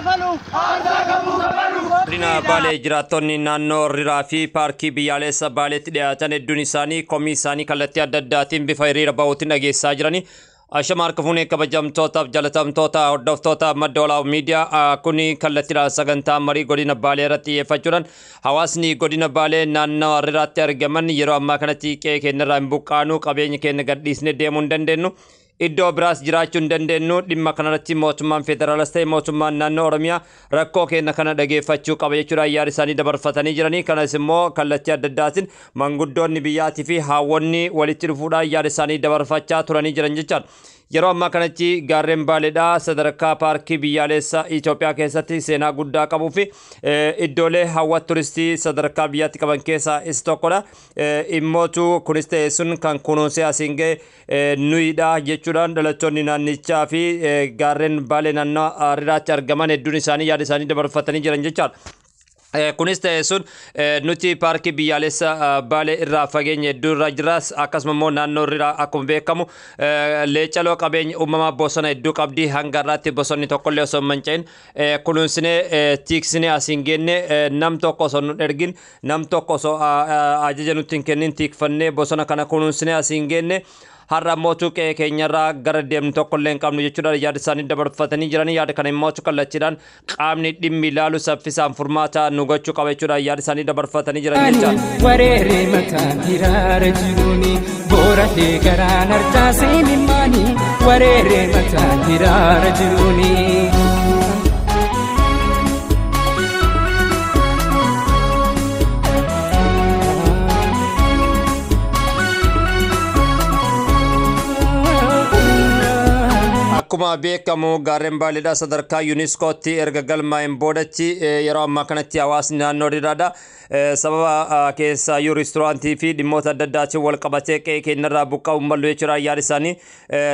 kafaluuf. Aarsaa kamuu kafaluuf. Godina Baalee jiraattonni naannoo Riraa fi paarkii biyyaalessa Baaleetti dhiyaatan hedduun isaanii komii isaanii kallattii adda addaatiin bifa hiriira bahuutiin dhageessaa jirani. Ashama harka fuunee kabajamtootaaf jalatamtoota hordoftoota Madda Walaabuu Miidiyaa, kuni kallattiidhaan sagantaa marii godina Baalee irratti xiyyeeffachuudhaan hawaasni godina Baalee naannawa Riraatti argaman yeroo ammaa kanatti qe'ee keenyarraa hin buqqaanu, qabeenya keenya gadhiisnee deemuu hin dandeenyu, iddoo biraas jiraachuu hin dandeenyu, dhimma kanarratti mootummaan federaalas ta'e mootummaan naannoo Oromiyaa rakkoo keenya kana dhageeffachuu qaba jechuudhaan yaada isaanii dabarfatanii jiranii. Kanas immoo kallattii adda addaatiin manguddoonni biyyaatii fi haawwonni walitti dhufuudhaan yaada isaanii dabarfachaa turanii jiran jechaadha. Yeroo ammaa kanatti gaarreen Baaleedhaa sadarkaa paarkii biyyaalessaa Itoophiyaa keessatti seenaa guddaa qabuu fi iddoolee hawwata turistii sadarkaa biyyaatti qaban keessaa isa tokkodha. Immootu kunis ta'e sun kan kunuunsee asiin ga'e nuyidha jechuudhaan dhalattoonni naannichaa fi gaarreen Baalee naannoo Riraatti argaman hedduun isaanii yaada isaanii dabarfatanii jiran jechaadha. Kunis ta'e sun nuti paarkii biyyaalessa Baalee irraa fageenya hedduu irra jirras, akkasuma immoo naannoo Riraa akkuma beekamu leecaloo qabeenya uumamaa bosona hedduu qabdi. Hanga irraatti bosonni tokkollee osoo hin manca'in kunuunsinee tiiksinee asiin geenne, nam tokko osoo nu ergin, nam tokko osoo ajaja nutti hin kennin tiikfannee bosona kana kunuunsinee asiin geenne. Har'a mootuu qe'ee keenyarraa gara deemnu tokkollee hin qabnu jechuudha yaada isaanii dabarfatanii jiranii. Yaada kana immoo kallattiidhaan qaamni dhimmi ilaalu saffisaan furmaata nu gochuu qaba jechuudha yaada isaanii dabarfatanii jiran jechaadha. Wareeree mataan hiraara jiruuni boorahee garaan arjaasee mimmaani wareeree mataan hiraara jiruuni. Akkuma beekamu gaarreen Baaleedhaa sadarkaa yuuniskootti erga galmaa'een boodatti yeroo ammaa kanatti hawaasni naannoo Riraadha. Sababa keessaayyuu riistooraantii fi dhimmoota adda addaatiin wal qabatee qe'ee keenyarraa buqqa'uu malu jechuudhaan yaada isaanii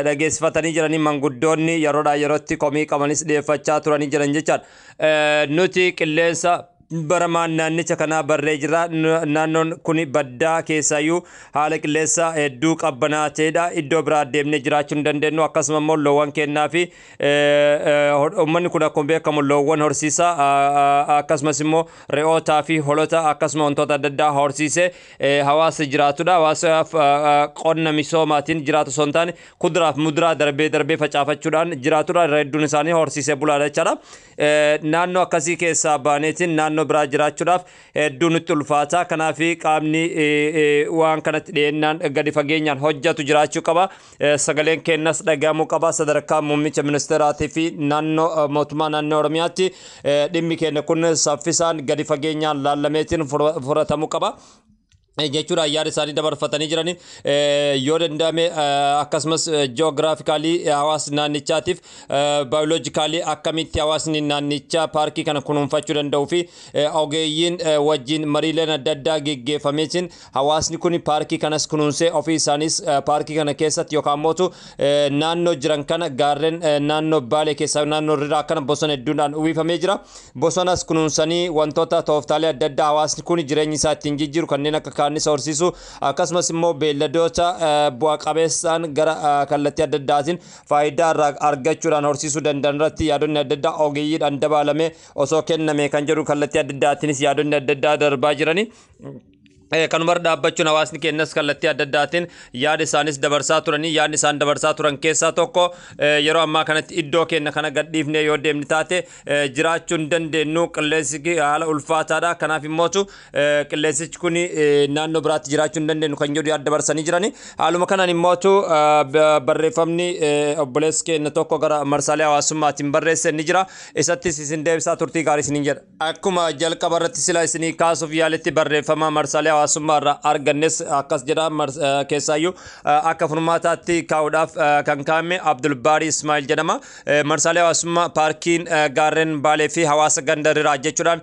dhageessifatanii jiranii, manguddoonni yeroodhaa yerootti komii qabanis dhiyeeffachaa turanii jiran jechaadha. Nuti qilleensa baramaan naannicha kanaa barree jira. Naannoon kun baddaa, keessaayyuu haala qilleensa hedduu qabbanaa ta'edha. Iddoo biraa deemnee jiraachuu hin dandeenyu. Akkasuma immoo loowwan kennaa fi uummanni kun akkuma beekamu loowwan horsiisa, akkasumas immoo re'ootaa fi holota, akkasuma wantoota adda addaa horsiisee hawaasa jiraatudha. Hawaasaaf qonna misoomaatiin jiraatu osoo hin taane kuduraaf muduraa darbee darbee facaafachuudhaan jiraatudha. Irra hedduun isaanii horsiisee bulaadha jechaadha. Naannoo akkasii keessaa baaneetiin naannoo biraa jiraachuudhaaf hedduu nutti ulfaata. Kanaaf qaamni waan kanatti dhiyeennaan gadi fageenyaan hojjetu jiraachuu qaba. Sagaleen keenyas dhagahamuu qaba. Sadarkaa muummicha ministeeraatii fi naannoo mootummaa naannoo Oromiyaatti dhimmi keenya kun saffisaan gadi fageenyaan laallameetiin furatamuu qaba jechuudha yaada isaanii dabarfatanii jirani. Yoo danda'ame akkasumas geographically hawaasni naannichaatiif biologically akkamitti hawaasni naannichaa paarkii kana kunuunfachuu danda'uu fi ogeeyyiin wajjin mariileen adda addaa geggeeffameetiin hawaasni kun paarkii kanas kunuunsee ofii isaanis paarkii kana keessatti yookaan mootu naannoo jiran kana gaarreen naannoo Baalee keessaa naannoo Riraa kana bosona hedduudhaan uwwifamee jira. Bosonas kunuunsanii wantoota tooftaalee adda addaa hawaasni kun jireenya isaa ittiin jijjiiru kanneen akka kaannisa horsiisuu, akkasumas immoo beelladoota bu'a qabeessaan gara kallattii adda addaatiin faayidaa irraa argachuudhaan horsiisuu danda'an irratti yaadonni adda addaa ogeeyyiidhaan dabaalame osoo kenname kan jedhu kallattii adda addaatiinis yaadonni adda addaa darbaa jirani. Kanumarra dhaabbachuun hawaasni keenyas kallattii adda addaatiin yaada isaanis dabarsaa turanii. Yaadni isaan dabarsaa turan keessaa tokko yeroo ammaa kanatti iddoo keenya kana gadhiifnee yoo deemni taate jiraachuu hin dandeenyu, qilleensi haala ulfaataadha, kanaaf immootu qilleensichi kun naannoo biraatti jiraachuu hin dandeenyu kan jedhu yaada dabarsanii jirani. Haaluma kanaan immootu barreeffamni obboleessi keenya tokko gara marsaalee hawaasummaatiin barreesse ni jira. Isattis isin deebisaa, turtii gaarii isiniin jedha. Akkuma jalqaba irratti sila isinii kaasuuf yaaletti barreeffama marsaalee hawaasummaa irraa argannes akkas jedha. Keessaayyuu akka furmaataatti kaa'uudhaaf kan kaa'ame Abdulbaarii Ismail jedhama. Marsaalee hawaasummaa paarkiin gaarreen Baalee fi hawaasa ganda Riraa jechuudhaan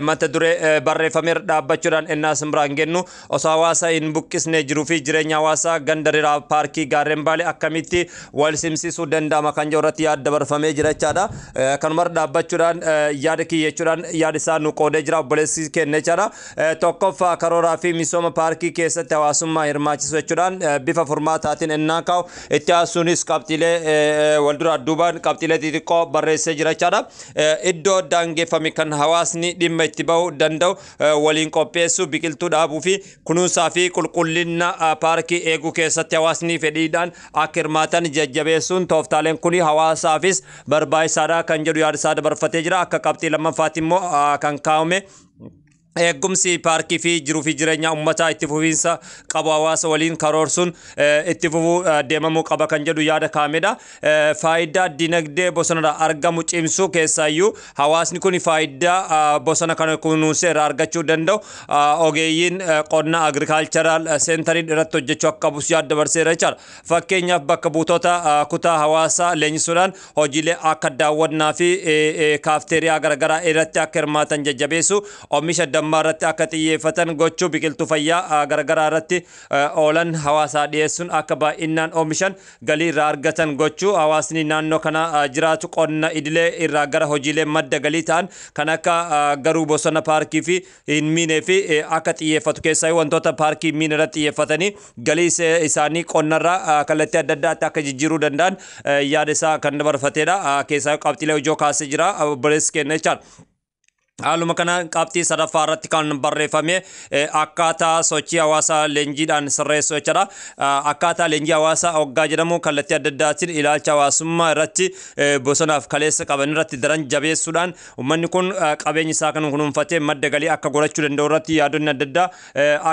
mata duree barreeffame irra dhaabbachuudhaan ennaa simbiraan gennu osoo hawaasa hin buqqisne jiruu fi jireenya hawaasaa ganda Riraa paarkii gaarreen Baalee akkamitti wal simsiisuu danda'ama kan jedhu irratti yaada dabarfamee jira jechaadha. Kanumarra dhaabbachuudhaan yaada kiyya jechuudhaan yaada isaa nu qoodee jira obboleessi keenya jechaadha. Tokkoffaa karooraa fi fi misooma paarkii keessatti hawaasummaa hirmaachisuu jechuudhaan bifa furmaataatiin innaa kaa'u, itti aansuunis qabxiilee walduraa duubaan qabxiilee xixiqqoo barreessee jira jechaadha. Iddoo daangeffame kan hawaasni dhimma itti bahuu danda'u waliin qopheessuu, biqiltuu dhaabuu fi kunuunsaa fi qulqullina paarkii eeguu keessatti hawaasni fedhiidhaan akka hirmaatan jajjabeessuun tooftaaleen kun hawaasaafis barbaachisaadha kan jedhu yaada isaa dabarfatee jira. Akka qabxii lammaffaatti immoo kan kaa'ame, eegumsi paarkii fi jiruu fi jireenya uummataa itti fufiinsa qabu hawaasa waliin karoorsuun itti fufuu deemamuu qaba kan jedhu yaada kaa'amedha. Faayidaa dinagdee bosonarraa argamu cimsuu, keessaayyuu hawaasni kun faayidaa bosona kana kunuunsee irraa argachuu danda'u ogeeyyiin qonna agricultural centeriin irratti hojjechuu akka qabus yaada dabarseera jechaadha. Fakkeenyaaf, bakka buutota kutaa hawaasaa leenjisuudhaan hojiilee akka daawwannaa fi kaafteeriyaa garaagaraa irratti akka hirmaatan jajjabeessu, oomisha dammaa irratti akka xiyyeeffatan gochuu, biqiltuu fayyaa garaagaraa irratti oolan hawaasaa dhiyeessuun akka baay'inaan oomishan galii irraa argatan gochuu, hawaasni naannoo kana jiraatu qonna idilee irraa gara hojiilee madda galii ta'an kan akka garuu bosona paarkii fi hin miinee fi akka xiyyeeffatu, keessaa wantoota paarkii hin miine irratti xiyyeeffatanii galii isaanii qonnarraa kallattii adda addaatti akka jijjiiruu danda'an yaada isaa kan dabarfatedha. Keessaa qabxiilee ijoo kaasee jira obboleessi keenya jechaadha. Haaluma kanaan qabxii sadaffaa irratti kan barreeffame akkaataa sochii hawaasaa leenjiidhaan sirreessuu jechuudha. Akkaataa leenjii hawaasaa hoggaa jedhamu, kallattii adda addaatiin ilaalcha hawaasummaa irratti bosonaaf kaleessa qaban irratti daran jabeessuudhaan uummanni kun qabeenya isaa kan kunuunfatee madda galii akka godhachuu danda'u irratti yaadonni adda addaa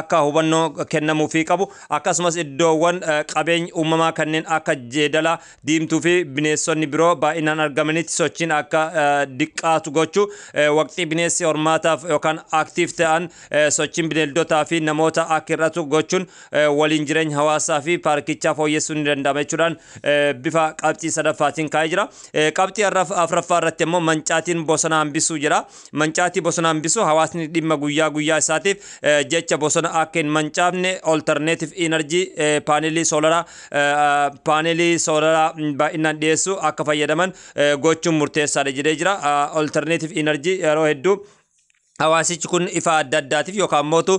akka hubannoo kennamuufii qabu. Akkasumas iddoowwan qabeenya uumamaa kanneen akka jeedala diimtuu fi bineensonni biroo baay'inaan argamanitti sochiin akka diqqaatu gochuu, waqtii bineensi hormaataaf yookaan active ta'an sochiin bineeldotaa fi namoota akka hir'atu gochuun waliin jireenya hawaasaa fi paarkichaa fooyyessuun ni danda'ama jechuudhaan bifa qabxii sadaffaatiin kaa'ee jira. Qabxii afuraffaa irratti immoo mancaatiin bosona hambisuu jira. Mancaatii bosona hambisuu, hawaasni dhimma guyyaa guyyaa isaatiif jecha bosona akka hin mancaafne alternative energy paaneelii soolaraa baay'inaan dhiyeessuu akka fayyadaman gochuun murteessaadha jedhee jira. Alternative energy yeroo hedduu hawaasichi kun ifa adda addaatiif yookaan mootu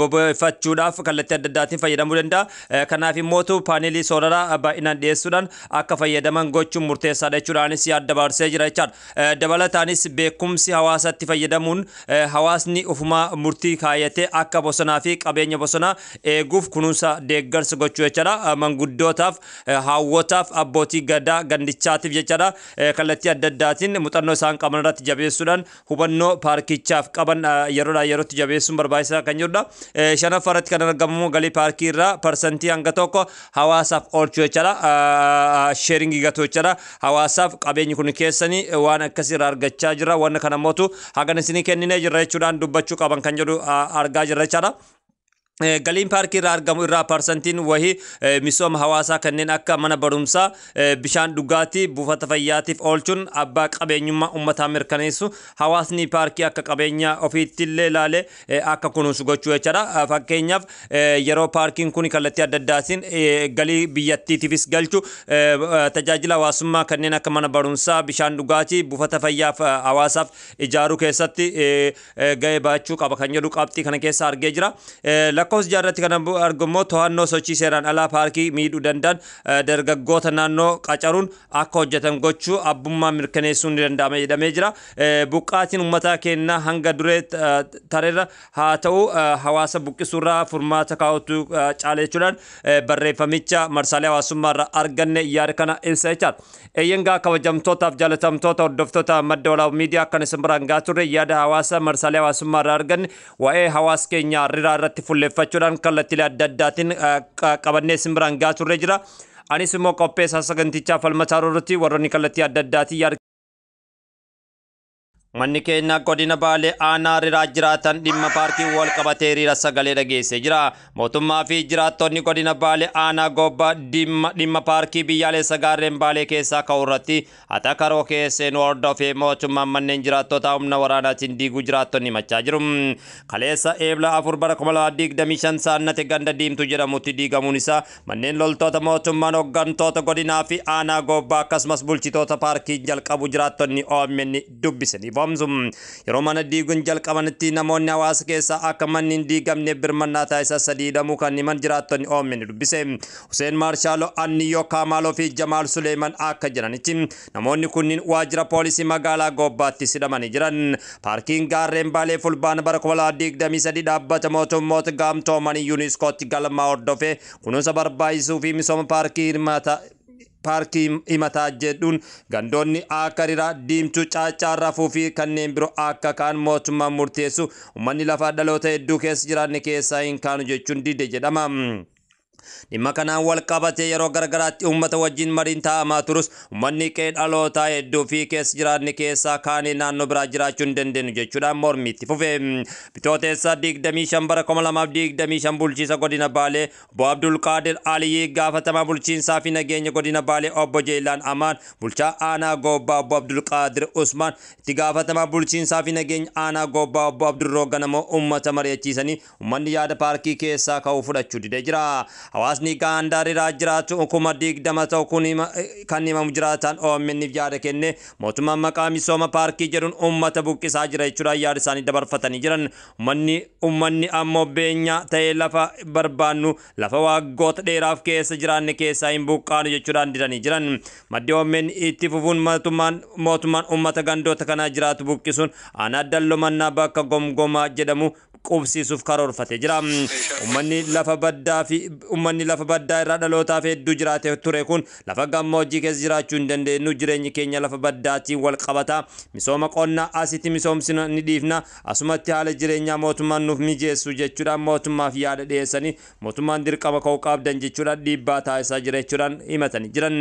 bobeeffachuudhaaf kallattii adda addaatiin fayyadamuu danda'a. Kanaaf immootu paaneelii soolaraa baay'inaan dhiyeessuudhaan akka fayyadaman gochuun murteessaadha jechuudhaanis yaada dabarsee jira jechaadha. Dabalataanis beekumsi hawaasatti fayyadamuun hawaasni ofumaa murtii kaayatee akka bosonaa fi qabeenya bosonaa eeguuf kunuunsa deeggarsa gochuu jechaadha. Manguddootaaf, hawwootaaf, abbootii gadaa gandichaatiif jechaadha. Kallattii adda addaatiin muuxannoo isaan qaban irratti jabeessuudhaan hubannoo paarkichaaf qaban yeroodhaa yerootti jabeessuun barbaachisaa kan jirudha. Shanaffaa irratti kan argamu galii paarkii irraa parsantii hanga tokko hawaasaaf oolchuu jechaadha. Sharingii gatuu jechaadha. Hawaasaaf qabeenyi kun keessanii waan akkasii irraa argachaa jira. Wanna kana mootu hagan isinii kenninee jirra jechuudhaan dubbachuu qaban kan jedhu argaa jirra jechaadha. Galiin paarkii irraa argamu irraa parsantiin wahii misooma hawaasaa kanneen akka mana barumsaa, bishaan dhugaatii, buufata fayyaatiif oolchuun abbaa qabeenyummaa uummataa mirkaneessu, hawaasni paarkii akka qabeenya ofiitti illee ilaalee akka kunuunsu gochuu jechaadha. Fakkeenyaaf, yeroo paarkiin kun kallattii adda addaatiin galii biyyattiitiifis galchu, tajaajila hawaasummaa kanneen akka mana barumsaa, bishaan dhugaatii, buufata fayyaaf hawaasaaf ijaaruu keessatti gahee baachuu qaba kan jedhu qabxii kana keessa argee jira. Lakkoofsa jaarratti kan argamu to'annoo sochii seeraan alaa paarkii miidhuu danda'an dargaggoota naannoo qacaruun akka hojjetan gochuu abbummaa mirkaneessuun ni danda'ama jedhamee jira. Buqqaatiin uummataa kennaa hanga duree tareerra haa ta'u, hawaasa buqqisuurraa furmaata kaa'utu caala jechuudhaan barreeffamicha marsaalee hawaasummaa irraa arganne yaada kana ibsa jechaadha. Eeyyangaa, kabajamtootaaf jaalatamtoota hordoftoota Madda Walaabuu Miidiyaa, kan isin biraan gaa turre yaada hawaasa marsaalee hawaasummaa irraa arganne waa'ee hawaasa keenya riraa irratti fuulleeffachuudhaan kallattiilee adda addaatiin qabannee isin biraan gaa turre jira. Anis immoo qopheessaa sagantichaa Falmataa Roorootti. Warroonni kallattii adda addaatiin yaada Manni keenya godina Baalee aanaa Riraa jiraatan dhimma paarkii wal qabatee hiriira sagalee dhageessee jira. Mootummaa fi jiraattonni godina Baalee aanaa Gobbaa dhimma paarkii biyyaalessa gaarreen Baalee keessaa ka'u irratti atakaroo keesseen hordofee mootummaan manneen jiraattota humna waraanaatiin diiguu jiraattonni himachaa jiru. Kaleessa Eebla 4 bara 2025 Saannate ganda Diimtuu jedhamutti diigamuun isaa manneen loltoota mootummaan hooggantoota godinaa fi aanaa Gobbaa akkasumas bulchitoota paarkii jalqabu jiraattonni OMN dubbisaniif. ifoomsu. Yeroo mana diiguun jalqabanitti namoonni hawaasa keessaa akka manni hin diigamne birmannaa taasisaa sadii hidhamuu kan himan jiraattonni OMN dubbise. Hussein Maarshaaloo, Anniyyoo Kaamaaloo fi Jamaal Suleeman akka jiranitti namoonni kunniin waajjira poolisii magaalaa Goobbaatti hidhamanii jiran. Paarkiin gaarreen Baalee Fulbaana bara 2023 dhaabbata mootummoota gamtoomanii Yuuniskootti galmaa hordofee kunuunsa barbaachisuu fi misooma paarkii hirmaata paarkii himataa jedhuun gandoonni akka Riraa, Diimtuu, Caaccaa, Rafuu fi kanneen biroo akka kaan mootummaan murteessu uummanni lafaa dhaloota hedduu keessa jiraanne keessaa hin kaanu jechuun dide jedhama. Dhimma kanaan wal qabatee yeroo garagaraatti uummata wajjin mariin taa'amaa turus uummanni qe'ee dhalootaa hedduu fi keessa jiraanne keessaa kaanee naannoo biraa jiraachuu hin dandeenyu jechuudhaan mormiitti fufe. Bitooteessa 25 bara 2025 bulchiinsa godina Baalee obbo Abdulqaadir Aliyyi, gaafatamaa bulchiinsaa fi nageenya godina Baalee obbo Jeelaan Amaan, bulchaa aanaa Goobbaa obbo Abdulqaadir Usmaan, itti gaafatamaa bulchiinsaa fi nageenya aanaa Goobbaa obbo Abdurroo Ganamoo uummata mari'achiisanii uummanni yaada paarkii keessaa ka'uu fudhachuu didee jira. Hawaasni gaandaa Riraa jiraatu 20,000 ta'u kun kan himamu jiraatan OMN'f yaada kenne mootummaan maqaa misooma paarkii jedhuun uummata buqqisaa jira jechuudhaan yaada isaanii dabarfatanii jiran. Uummanni ammoo beenyaa ta'ee lafa barbaannu lafa waggoota dheeraaf keessa jiraanne keessaa hin buqqaanu jechuudhaan didanii jiran. Maddi OMN itti fufuun mootummaan uummata gandoota kanaa jiraatu buqqisuun aanaa Dallomannaa bakka Gomgomaa jedhamu qubsiisuuf karoorfatee jira. Uummanni lafa baddaa fi uummanni lafa baddaa irraa dhalootaaf hedduu jiraatee ture kun lafa gammoojjii keessa jiraachuu hin dandeenyu, jireenyi keenya lafa baddaatiin wal qabata, misooma qonnaa asitti misoomsina ni dhiifna, asumatti haala jireenyaa mootummaan nuuf mijeessu jechuudhaan mootummaaf yaada dhiyeessanii mootummaan dirqama ka'uu qabdan jechuudhaan dhiibbaa taasisaa jira jechuudhaan himatanii jiran.